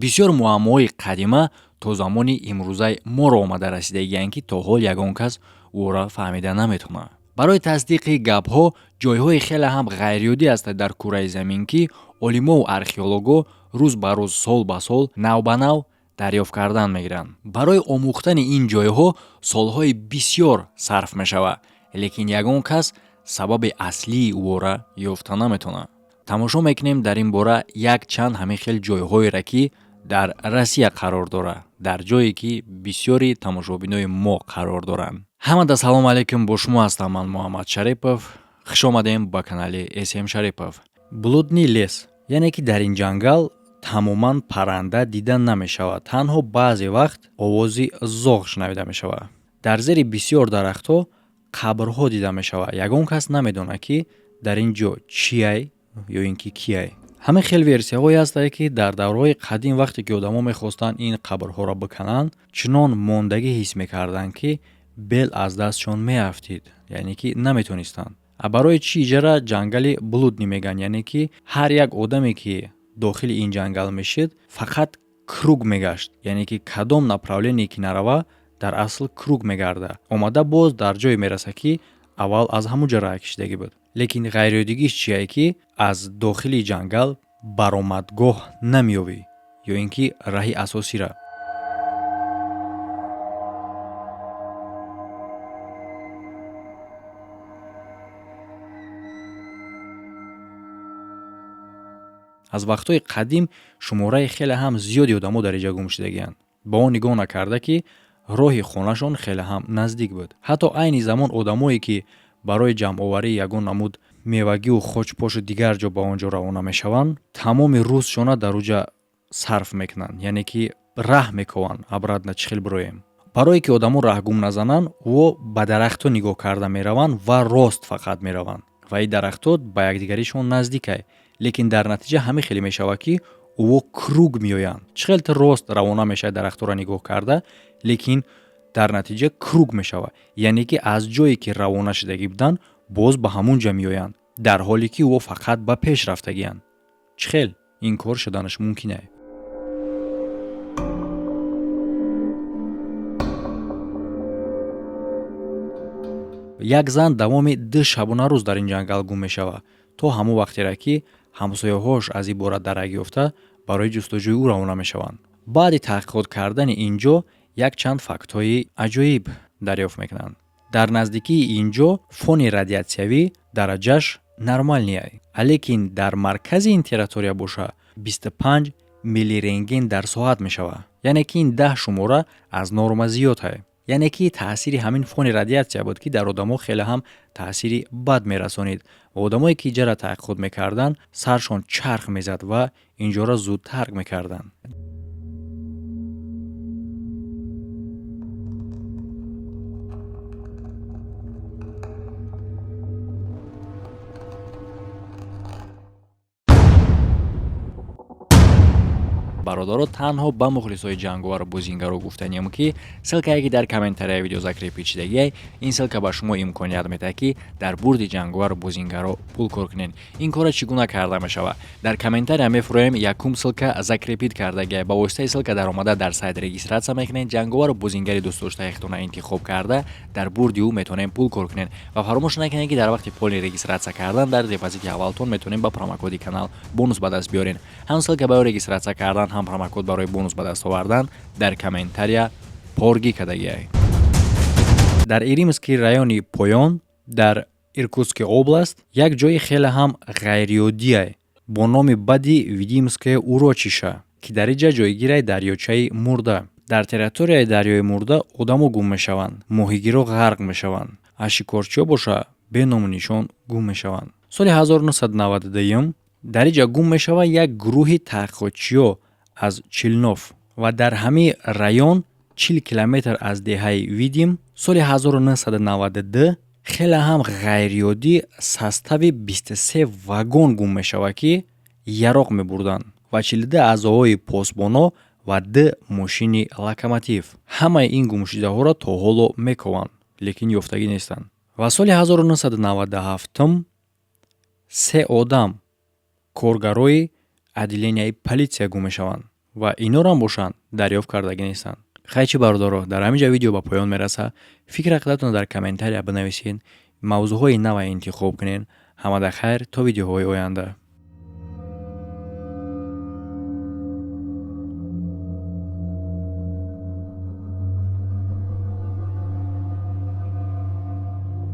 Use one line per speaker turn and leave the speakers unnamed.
Бисёр муаммоҳои қадима то замони имрӯзаи моро омада расидагиянд, ки то ҳол ягон кас ӯро фаҳмида наметавонад. Барои тасдиқи гапҳо ҷойҳои хеле ҳам ғайриоддӣ ҳастанд дар кураи замин, ки олимову археологҳо рӯз ба рӯз, сол ба сол, нав ба нав дарёфт кардан мегиранд. Барои омӯхтани ин ҷойҳо солҳои бисёр сарф мешавад, лекин ягон кас сабаби аслии ӯро ёфта наметавонад. Тамошо мекунем дар ин бора якчанд ҳамин хел ҷойҳоеро, ки дар Россия қарор дорад, дар ҷое ки бисёри тамошобинои мо қарор доранд. Ҳамада салому алайкум, бо шумо ҳастам ман Муҳаммад Шарипов. Хуш омадем ба канали СМ Шарипов. Блудный лес, яъне ки дар ин ҷангал тамоман парранда дида намешавад, танҳо баъзе вақт овози зоғ шунавида мешавад. Дар зери бисёр дарахтҳо қабрҳо дида мешавад. Ягон кас намедонад, ки дар ин ҷо чиай ё ин ки кияй. Ҳамин хел версияҳое ҳастанд, ки дар давраҳои қадим, вақте ки одамо мехостанд ин қабрҳоро бикананд, чунон мондагӣ ҳис мекарданд, ки бел аз дастшон меафтид, яъне ки наметонистанд. А барои чӣ иҷара ҷангали блудный мегӯянд? Яъне ки ҳар як одаме, ки дохили ин ҷангал мешид, фақат круг мегашт, яъне ки кадом направление ки нарава, дар асл круг мегарда, омада боз дар ҷое мераса, ки аввал аз ҳамун ҷо раҳ кашидагӣ буд. Лекин ғайриоддигиш чие, ки аз дохили ҷангал баромадгоҳ намеёвӣ ё ин ки раҳи асосира. Аз вақтҳои қадим шумораи хеле ҳам зиёди одамо дар инҷа гум шудагианд, ба он нигоҳ накарда, ки роҳи хонашон хеле ҳам наздик буд. Ҳатто айни замон одамое, ки барои ҷамъоварии ягон намуд мевагиву хочпошу дигар ҷо ба он ҷо равона мешаванд, тамоми рӯзшона дар уҷа сарф мекунанд, яъне ки раҳ мекованд, обратно чӣ хел бироем. Барое ки одамо раҳгум назананд, во ба дарахтҳо нигоҳ карда мераванд ва рост фақат мераванд, ва ин дарахтҳо ба якдигаришон наздикай, лекин дар натиҷа ҳамин хеле мешавад, ки ӯво круг меоянд. Чӣ хел ту рост равона мешавад дарахтҳоро нигоҳ карда, лекин дар натиҷа круг мешавад, яъне ки аз ҷое ки равона шудагӣ буданд, боз ба ҳамун ҷо меоянд, дар ҳоле ки ӯ фақат ба пеш рафтагианд. Чӣ хел ин кор шуданаш мумкин е? Як зан давоми 2 шабонарӯз дар ин ҷангал гум мешавад, то ҳамон вақтеро, ки ҳамсояҳош аз ин бора дарак ёфта, барои ҷустуҷӯи ӯ равона мешаванд. Баъди таҳқиқот кардани ин ҷо якчанд фактҳои аҷоиб дарёфт мекунанд. Дар наздикии ин ҷо фони радиатсиявӣ дараҷаш нормальный, лекин дар маркази ин территория боша 25 миллирентген дар соат мешавад, яъне ки ин 10 шумора аз норма зиёд ҳай. Яъне ки таъсири ҳамин фони радиатсия буд, ки дар одамо хеле ҳам таъсири бад мерасонид ва одамое, ки иҷара таҳқиқот мекарданд, саршон чарх мезад ва инҷоро зуд тарк мекарданд. Бародаро, танҳо ба мухлисои ҷанговару бозингаро гуфтаниям, ки ссылкае, ки дар комментарияи видео закрепить шидагиай, ин ссылка ба шумо имконият медиҳад, ки дар бурди ҷанговару бозингаро пул кор кунед. Ин кора чӣ гуна карда мешавад? Дар комментария мефуроем, якум ссылка закрепить кардагиай. Ба воситаи ссылка даромада, дар сайт регистрация мекунед, ҷанговару бозингари дӯстдоштаи интихоб карда, дар бурди ӯ метавонем пул кор кунед. Ва фаромӯш накунед, ки дар вақти полный регистрация кардан дар депозити аввалтон метавонем ба промокоди канал бонус ба даст биёред. Ҳам ссылка барои регистрация кардан, ҳам промокод барои бонус ба даст овардан дар комментария поргӣ кардагиай. Дар Иримский райони поён дар Иркутский област як ҷои хеле ҳам ғайриоддие бо номи бади Видимское урочище, ки дар инҷа ҷойгирай дарёчаи мурда. Дар территорияи дарёи мурда одамо гум мешаванд, моҳигиро ғарқ мешаванд, аз шикорчиҳо боша беному нишон гум мешаванд. Соли 1992 дар инҷа гум мешавад як гурӯҳи таҳқиқотчиҳо аз Челнов ва дар ҳамин район, 40 километр аз деҳаи Видим, соли 1992 хеле ҳам ғайриоддӣ состави 23 вагон гум мешавад, ки яроқ мебурданд, ва 42 аъзоҳои посбоно ва 2 мошини локомотив. Ҳамаи ин гумшудаҳоро то ҳоло мекованд, лекин ёфтагӣ нестанд. Ва соли 1997 се одам коргарои отделенияи полиция гум мешаванд. Ва инорам бошанд, дарёфт кардагӣ нестанд. Хайр чӣ, бародаро, дар ҳамин ҷа видео ба поён мерасад. Фикр ақидатонро дар комментария бинависед, мавзӯъҳои нава интихоб кунед. Ҳамада хайр, то видеоҳои оянда.